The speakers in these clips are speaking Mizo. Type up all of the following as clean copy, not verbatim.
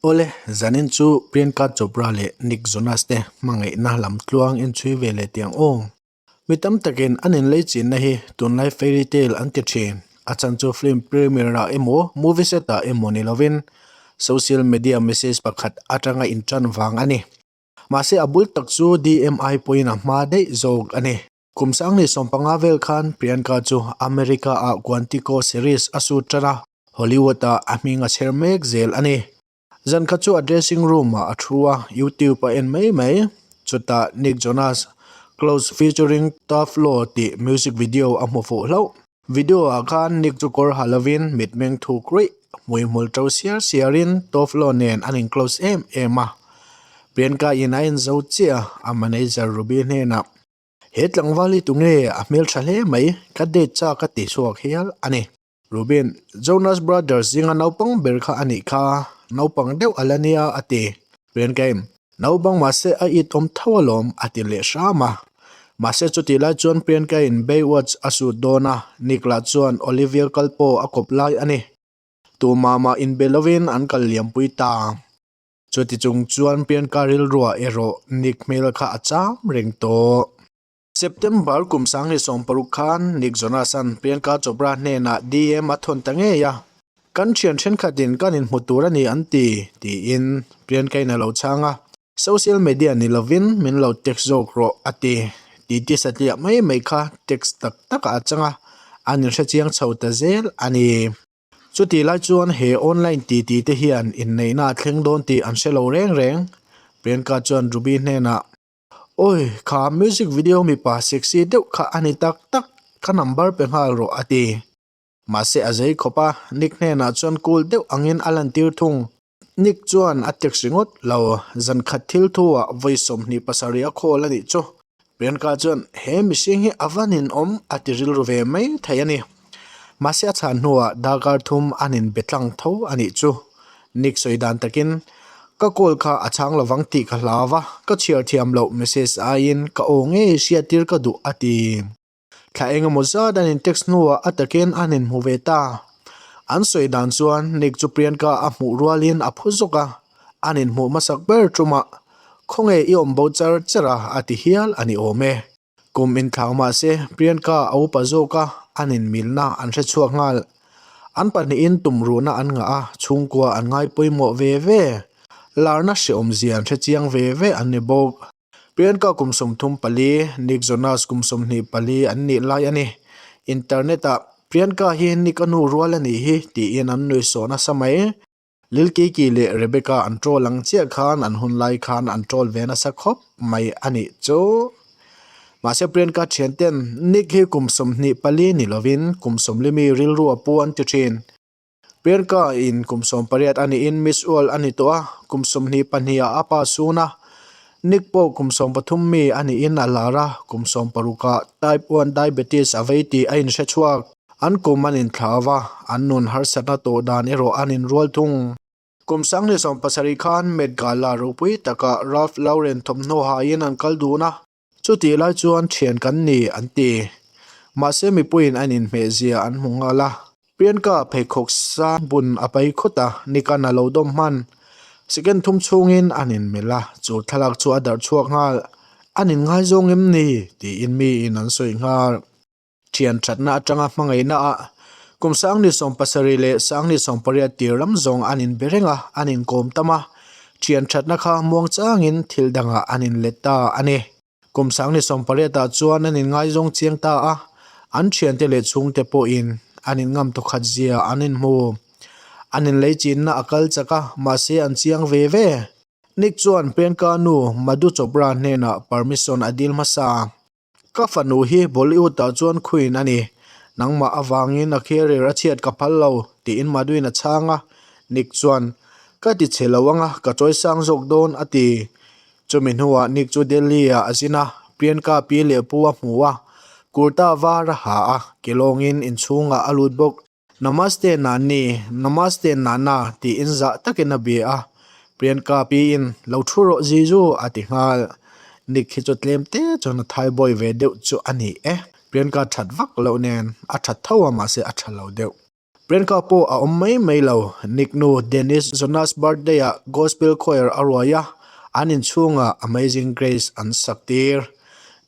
Awle, zanin chu Priyanka Chopra leh Nick Jonas te hmangaihna lam tluang in chhui ve leh tiang aw. Mi tam takin an inlei chinna hi tunlai fairy tale an ti thin. A chhan chu film premiere ah emaw movie set ah emaw ni lovin social media message pakhat atanga intan vang a ni. Mahse a bul tak chu DMI pawhin a hma daih zawk a ni. Kum sangni 15 vel khan Priyanka chu America ah Quantico series a shoot tan a, Hollywood ah a hming a chher mek zel a ni. Zan kha chu a dressing room ah a thu a, YouTube a en mai mai. Chutah Nick Jonas Close featuring Tove Lo tih music video a hmu fuh hlauh. Video ah khan Nick chu kawr ha lovin mitmeng thuk ruih, hmuihmul to siar siarin Tove Lo nen an in close em em a. Priyanka in a en zo chiah a, a manager Ruby hnenah, He tlangval hi tunge a hmeltha hle mai, ka date chak a ti chhuak hial a ni. Rubin, Jonas Brothers zinga naupang ber kha a nih kha, naupang deuh a la nia a ti. Priyankaim, Naupang mahse a it awm tho alawm a ti leh hram a. Mahse chutih lai chuan Priyankain Baywatch a shoot dawn a, Nick lah chuan Olivia Culpo a kawp lai a ni. Tumah mah inbe lovin an kal liampui ta. Chuti chung chuan Priyanka rilruah erawh Nick hmel kha a cham reng tawh. September kum 2016 khan Nick Jonas-a'n Priyanka Chopra hnenah DM a thawn ta ngei a, Kan thian thenkhatin kan inhmu tur a ni an ti, tiin Priyanka-in a lo chhang a. Social media ni lovin min lo text zawk rawh a ti. Titi satliah mai mai kha text tak takah a chang a, an inhrechiang chho ta zel a ni. Chutih lai chuan he online titi te hian inneihna a thleng dawn tih an hre lo reng reng. Priyanka chuan Ruby hnenah. Awi, kha music video mipa sexy deuh kha a ni tak tak, ka number pe nghal rawh a ti. Mahse a zei khawp a, Nick hnenah chuan cool deuh angin a lantir thung. Nick chuan a text ringawt lo, zan khat thil thu ah vawi 27 a call a nih chu. Priyanka chuan he mihring hi a va ninawm a ti rilru ve mai thei a ni. Mahse a chhan hnuah darkar thum an inbe tlang tho a nih chu. Nick sawi dan takin, Ka call kha a chhang lovang tih ka hlau va, ka chhiar thiam loh message aiin ka aw ngei hriattir ka duh a ti. Thla engemaw zat an in text hnuah a takin an inhmu ve ta. An sawi dan chuan Nick chu Priyanka a hmuh rualin a phu zawk a, an inhmuh hmasak ber tumah, Khawnge i awm bo char char a a ti hial a ni awm e. Kum inthlau mah se Priyanka a upa zawk a, an inmilna an hre chhuak nghal. An pahnihin tumruhna an ngah a, chhungkua an ngai pawimawh ve ve. Larna hreawmzia an hre chiang ve ve an ni bawk. Priyanka kum 34, Nick Jonas kum 24 an nih lai a ni. Internet-ah Priyanka hi Nick a nu rual a nih hi tiin an nui sawh nasa mai. Lil Kiki leh Rebecca an troll ang chiah khan an hun lai khan an troll ve nasa khawp mai a nih chu. Mahse Priyanka thian ten Nick hi kum 24 ni lovin kum 40 mi rilru a pu an ti thin. Priyanka in kum 18 a niin Miss World a ni tawh a, kum 22 ah a pa sun a. Nick pawh kum 13 mi a niin a lar a, kum 60 ah type 1 diabetes a vei tih a inhre chhuak. An kum an inthlau a, an nun harsatna tawh dan erawh an inrual thung. Kum 2017 khan Met Gala ropui takah Ralph Lauren thawmhnaw haiin an kal dun a, chutih lai chuan thian kan ni an ti. Mahse mipuiin an inhmehzia an hmu nghal a, Priyanka pheikhawk sang bun a pai khawt a, Nick-a'n a lo dawm hman. Second thum chhungin an inmelh a, chu thlalak chu a darh chhuak nghal. An inngaizawng em ni? tiin miin an sawi nghal. Thian thatna atanga hmangaihna ah kum 2070 leh 2080 tir lam zawng an inbe reng a, an inkawm tam a. Thian thatna kha muang changin thil dangah an inlet ta a ni. Kum 2080 ah chuan an inngaizawng chiang ta a, an thiante leh chhungte pawhin an inngam thawkhat zia an inhmu. An inlei chinna a kal chak a, mahse an chiang ve ve. Nick chuan Priyanka nu Madhu Chopra hnenah permission a dil hmasa. Ka fanu hi Bollywood-ah chuan queen a ni. Nangmah avangin a career a chhiat ka phal lo, tiin Madhu-in a chhang a. Nick chuan, Ka ti chhe lo anga, ka chawi sang zawk dawn, a ti. Chumi hnuah Nick chu Delhi-ah a zin a, Priyanka pi leh pu a hmu a, kurta var a ha a, kelawngin inchhungah a lut bawk. Namaste Nani, Namaste Nana tiin zah takin a bia a, Priyanka piin lo thu rawh Jiju a ti nghal. Nick hi chu tlem te chuan a thaibawi ve deuh chu a ni e. Priyanka that vak loh nen a that tho a mahse a tha lo deuh. Priyanka pawh a awm mai mai lo. Nick nu Dennis Jonas birthday ah Gospel Choir a ruai a, an inchhungah Amazing Grace an sak tir.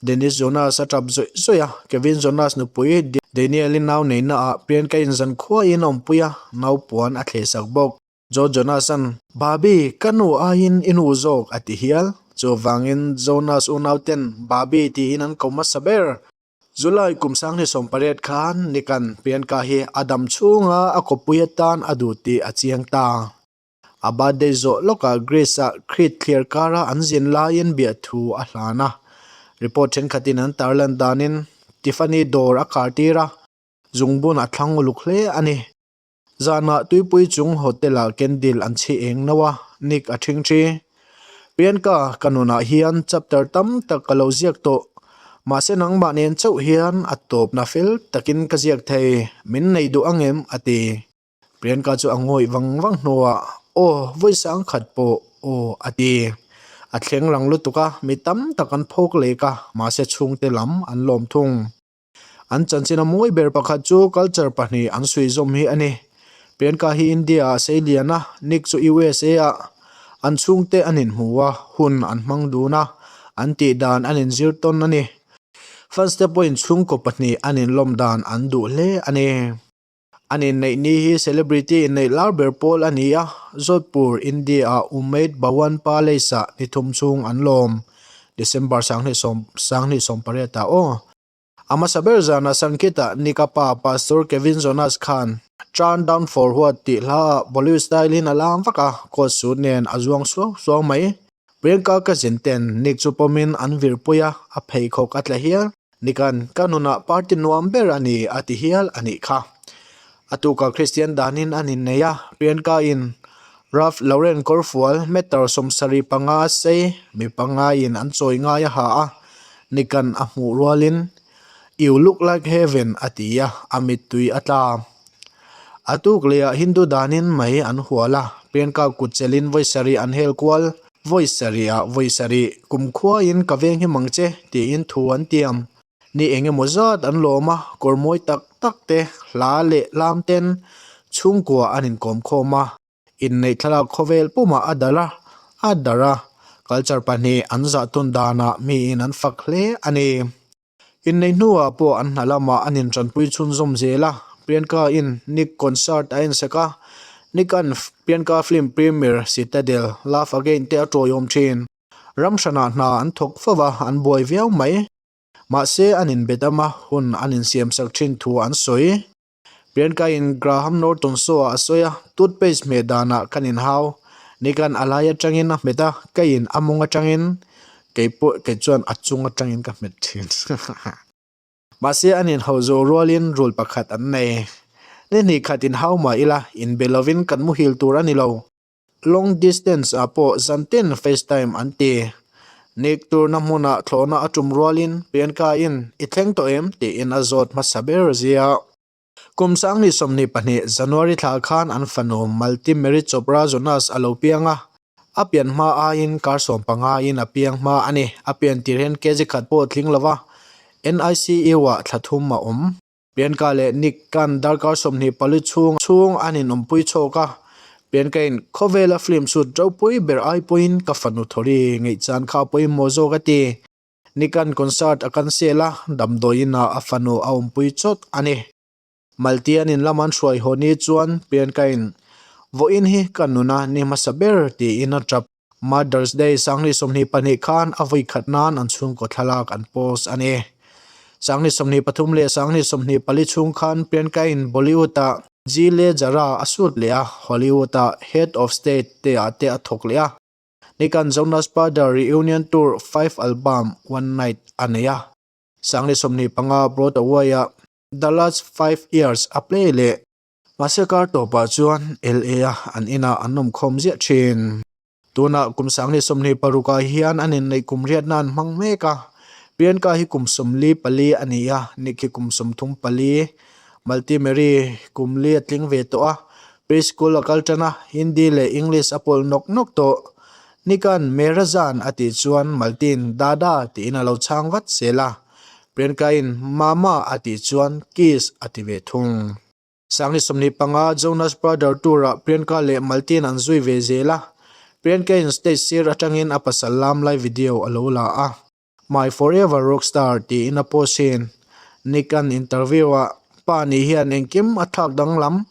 Dennis Jonas a tap zawih zawih a, Kevin Jonas nupui Daniel-i nau neihna ah Priyanka in zankhuain a awmpui a, naupuan a thlehsak bawk. Joe Jonas-a'n, Babi, ka nu aiin i nu zawk a ti hial. Chuvangin Jonas unauten Babi tiin an ko hmasa ber. July kum 2018 khan Nick-a'n Priyanka hi a dam chhunga a kawppui atan a duh tih a chiang ta. A birthday zawh lawkah Greece-ah Crete thliar kara an zin laiin biahthu a hlan a. Report thenkhatin an tarlan danin Tiffany dawr a kar tir a, zungbun a thlang uluk hle a ni. Zanah tuipui chung hotel-ah candle an chhi eng no a, Nick a ṭhing ṭhi. Priyanka, ka nunah hian chapter tam tak ka lo ziak tawh. Mahse nangmah nen chauh hian a tawpna fel takin ka ziak thei, min nei duh ang em? a ti. Priyanka chu a ngawih vang vang hnuah, Aw, vawi sang khat pawh, aw, a ti. A thleng rang lutuk a, mi tam tak an phawk lek a, mahse chhungte lam an lawm thung. An chanchin a mawi ber pakhat chu culture pahnih an suih zawm hi a ni. Priyanka hi India ah sei lian a, Nick chu USA ah. An chhungte an inhmu a, hun an hmang dun a, an tih dan an inzir tawn a ni. Fans te pawhin chhungkaw pahnih an inlawm dan an duh hle a ni. An inneih ni hi celebrity inneih lar ber pawl a ni a, Jodhpur, India-ah Umaid Bhawan Palace-ah ni thum chhung an lawm. December 2018 ah aw. A hmasa ber zanah Sankita Nika pa Pastor Kevin Jonas khan Turn Down For What tih hla ah Bollywood style in a lam vak a, coat suit nen a zuang suau suau mai. Priyanka cousin ten Nick chu pawmin an virpui a, a pheikhawk a tla hial. Nikan, ka nunah party nuam ber a ni a ti hial a nih kha. A tukah Kristian danin an innei a, Priyanka in Ralph Lauren kawrfual meter 75 a sei, mi pangaiin an chawi ngai a ha a, Nikan a hmuh rualin You look like heaven a ti a, a mittui a tla. A tuk lehah Hindu danin mai an hual a, Priyanka kut chelin vawi sarih an hel kual. Vawi sarih ah vawi sarih kum khuaiin ka veng him ang che tiin thu an tiam. Ni eng emaw zat an lawm a, kawr mawi tak tak te, hla leh lam ten chhungkua an inkawm khawm a. Inneih thlalak khawvel pumah a darh a, a darh a. Culture pahnih an zah tawn danah miin an fak hle a ni. Inneih hnuah pawh an hna lamah an intanpui chhunzawm zel a, Priyanka in Nick concert a ensak a, Nick-a'n Priyanka film premiere Citadel, Love Again te a tawiawm thin. Ram hranah hna an thawk fo va, an buai viau mai. Mahse an inbet am a, hun an insiamsak thin thu an sawi. Priyanka in Graham Norton show ah a sawi a, toothpaste hmeh danah kan inhau. Nick-a'n a lai atangin a hmet a, keiin a mawng atangin, kei pawh kei chuan a chung atangin ka hmet thin. Mahse an inhauh zawh rualin rul pakhat an nei. Ni hnih khat inhau mah ila, inbe lovin kan muhil tur a ni lo. Long distance ah pawh zantin FaceTime an ti. Nick turna hmunah thlawhna a tum rualin Priyanka in i thleng tawh em? tiin a zawt hmasa ber zia. Kum 2022 January thla khan an fanu Malti Mary Chopra Jonas a lo piang a, a pian hma aiin kar 15 in a piang hma a ni. A pian tir hian kg khat pawh a tling lo va, NICU ah thla thum a awm. Priyanka leh Nick kan darkar 24 chhung chhung an inawmpui chhawk a, Priyanka in khawvela film shoot ropui ber ai pawhin ka fanu thawri ngaihchan kha a pawimawh zawk a ti. Nick-a'n concert a cancel a, damdawiin ah a fanu a awmpui chawt a ni. Maltian in lam an hruai haw ni chuan Priyanka-in, Vawiin hi ka nuna ni hmasa ber tiin a tap. Mother's Day 2022 khan a vawi khat nan an chhungkaw thlalak an post a ni. 2023 leh 2024 chhung khan Priyanka-in Bollywood-ah Jee Le Zaraa a shoot leh a, Hollywood-ah Head of State te ah te a thawk leh a. Nikan Jonas Brother Reunion Tour 5 album One Night a nei a, 2025 Broadway-ah The Last 5 Years a play leh. Mahse kar tawpah chuan LA-a an inah an awmkhawm ziah thin. Tunah kum 2026 ah hian an inneih kum riatna an hmang mek a, Priyanka hi kum 44 a ni a, Nick hi kum 34, Malti Mary kum li a tling ve tawh a, Preschool a kal tan a, Hindi leh English a pawlh nawk nawk tawh. Nikan Mera zan a tih chuan Maltin Dada tiin a lo chhang vat zel a, Priyanka-in Mama a tih chuan Kiss a ti ve thung. 25 Jonas Brother tour-ah Priyanka leh Maltin an zui ve zel a, Priyanka-in stage sir atangin a pasal lam lai video a lo la a, My forever rockstar tiin a post hin. Nick-a'n interview-ah, Pa nih hian engkim a thlak danglam.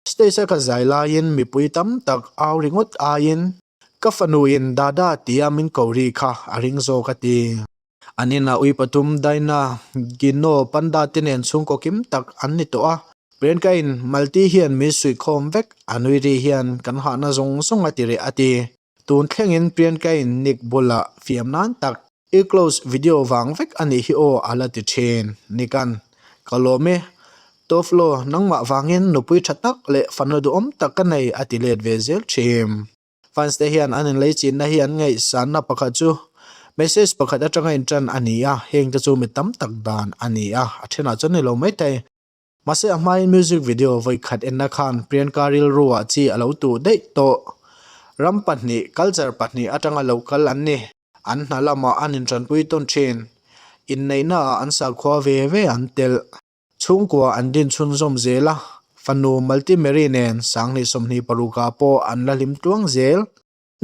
Stage a ka zai laiin mipui tam tak au ringawt aiin ka fanuin Dada tia min ko ri kha a ring zawk a ti. An inah ui pathum Dinah, Gino, Panda te nen chhungkaw kim tak an ni tawh a. Priyanka in Malti hian min suihkhawm vek, a nui ri hian kan hahna zawng zawng a ti reh a ti. Tun thlengin Priyanka in Nick bulah fiam nan tak i close video vang vek a nih hi aw a la ti thin. Nick an, Ka lawm e, Toflo nangmah vangin nupui tha tak leh fanu duhawm tak ka nei a ti let ve zel thin. Fans te hian an inlei chinna hi an ngaihsanna pakhat chu message pakhat atanga intan a ni a, heng te chu mi tam tak dan a ni a, a thenah chuan ni lo mai thei. Mahse a hmain music video vawi khat enna khan Priyanka rilruah chi a lo tuh daih tawh. Ram pahnih, culture pahnih atanga lo kal an ni. An hna lamah an intanpui tawn thin. Inneihnaah an sakhua ve ve an telh. Chhungkua an din chhunzawm zel a, fanu Malti Mary nen 2026 ah pawh an la hlim tluang zel.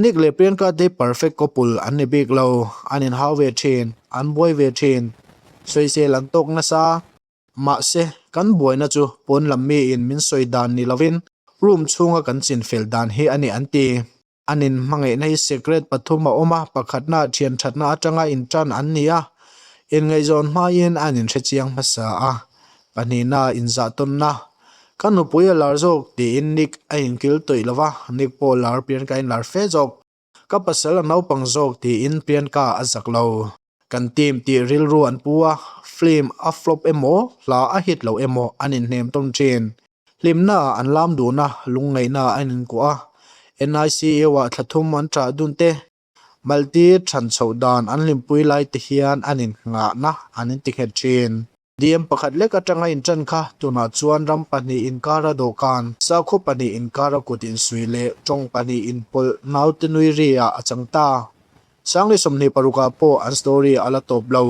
Nick leh Priyanka te perfect couple an ni bik lo, an inhau ve thin, an buai ve thin. Sawisel an tawk nasa. Mahse, kan buaina chu pawn lam miin min sawi dan ni lovin room chhunga kan chinfel dan hi a ni an ti. An inhmangaihna hi secret pathum a awm a, pakhatna thian thatna atanga intan an ni a, inngaihzawn hmain an inhrechiang hmasa a, pahnihna inzahtawnna. Ka nupui a lar zawk tiin Nick a inkil tawih lo va, Nick pawh lar Priyanka in lar fe zawk. Ka pasal a naupang zawk tiin Priyanka a zak lo. Kan team tih rilru an pu a, film a flop emaw, hla a hit lo emaw an inhnem tawn thin. Hlimna ah an lam dun a, lungngaihna ah an inkuah a, NICU ah thla thum an ṭah dun te, Malti ṭhan chhoh dan an hlimpui lai te hian an innghahna an inti nghet thin. DM pakhat lek atanga inṭan kha tunah chuan ram pahnih inkara dawhkan, sakhaw pahnih inkara kut insuih leh tawng pahnih inpawlh naute nui ri ah a chang ta. 2026 ah pawh an story a la tawp lo.